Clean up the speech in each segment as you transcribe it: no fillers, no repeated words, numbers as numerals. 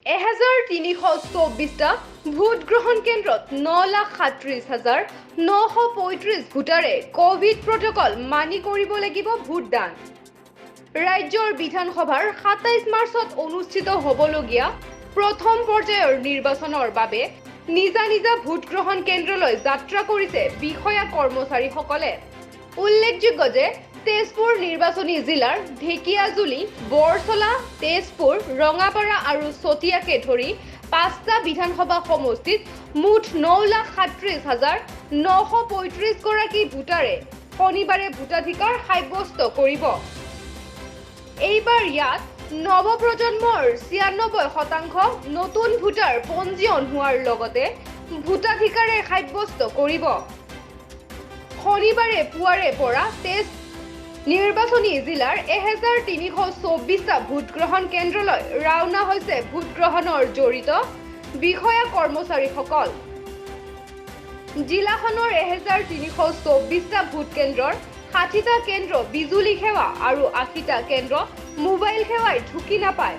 1324টা ভোটগ্ৰহণ কেন্দ্ৰত 9,37,935 ভোটাৰে ক'ভিড প্ৰট'কল মানি কৰিব লাগিব ভোটদান। ৰাজ্যৰ বিধানসভাৰ 27 মাৰ্চত অনুষ্ঠিত হ'বলগীয়া প্ৰথম পৰ্যায়ৰ নিৰ্বাচনৰ বাবে নিজা নিজা ভোটগ্ৰহণ কেন্দ্ৰলৈ যাত্ৰা কৰিছে বিষয়া কৰ্মচাৰীসকলে। উল্লেখযোগ্য যে তেজপুৰ নিৰ্বাচনী জিলাৰ ঢেকীয়াজুলি, বৰচলা, তেজপুৰ, ৰঙাপাৰা আৰু চতিয়াকে ধৰি 5টা বিধানসভা সমষ্টিত মুঠ 9,37,935 গৰাকী ভোটাৰে শনিবাৰে ভোটাধিকাৰ সাব্যস্ত কৰিব। এইবাৰ ইয়াত নৱপ্ৰজন্মৰ 96% নতুন ভোটাৰ পঞ্জীয়ন হোৱাৰ লগতে ভোটাধিকাৰে সাব্যস্ত কৰিব। শনিবাৰে পুৱাৰে পৰা তেজ নিৰ্বাচনী জিলাৰ 1324টা ভোটগ্ৰহণ কেন্দ্ৰলৈ ৰাওনা হৈছে ভোটগ্ৰহণৰ জড়িত বিষয়া কৰ্মচাৰীসকল। জিলাখনৰ 1324টা ভোট কেন্দ্ৰৰ 60টা কেন্দ্ৰ বিজুলী সেৱা আৰু 80টা কেন্দ্ৰ মোবাইল সেৱাই ঢুকি নাপায়।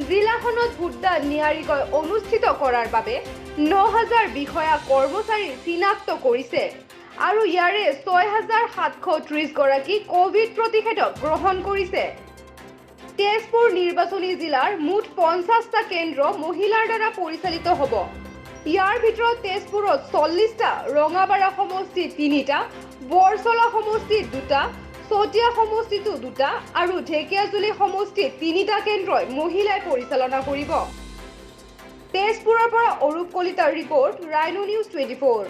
জিলাখনত ভোটদান নিয়াৰিকৈ অনুষ্ঠিত কৰাৰ বাবে 9000 বিষয়া কৰ্মচাৰী চিনাক্ত কৰিছে আৰু ইয়াৰে 6730 গৰাকী ক'ভিড প্ৰতিষেধক গ্ৰহণ কৰিছে। তেজপুৰ নিৰ্বাচনী জিলাৰ মুঠ 50টা কেন্দ্ৰ মহিলাৰ দ্বাৰা পৰিচালিত হ'ব। ইয়াৰ ভিতৰত তেজপুৰত 40টা, ৰঙাপাৰা সমষ্টিত 3টা, বৰচলা সমষ্টিত 2টা, চতিয়া সমষ্টিতো 2টা আৰু ঢেকীয়াজুলি সমষ্টিত 3টা কেন্দ্ৰই মহিলাই পৰিচালনা কৰিব। তেজপুৰৰ পৰা অৰূপ কলিতাৰ ৰিপৰ্ট, ৰাইনো নিউজ 24।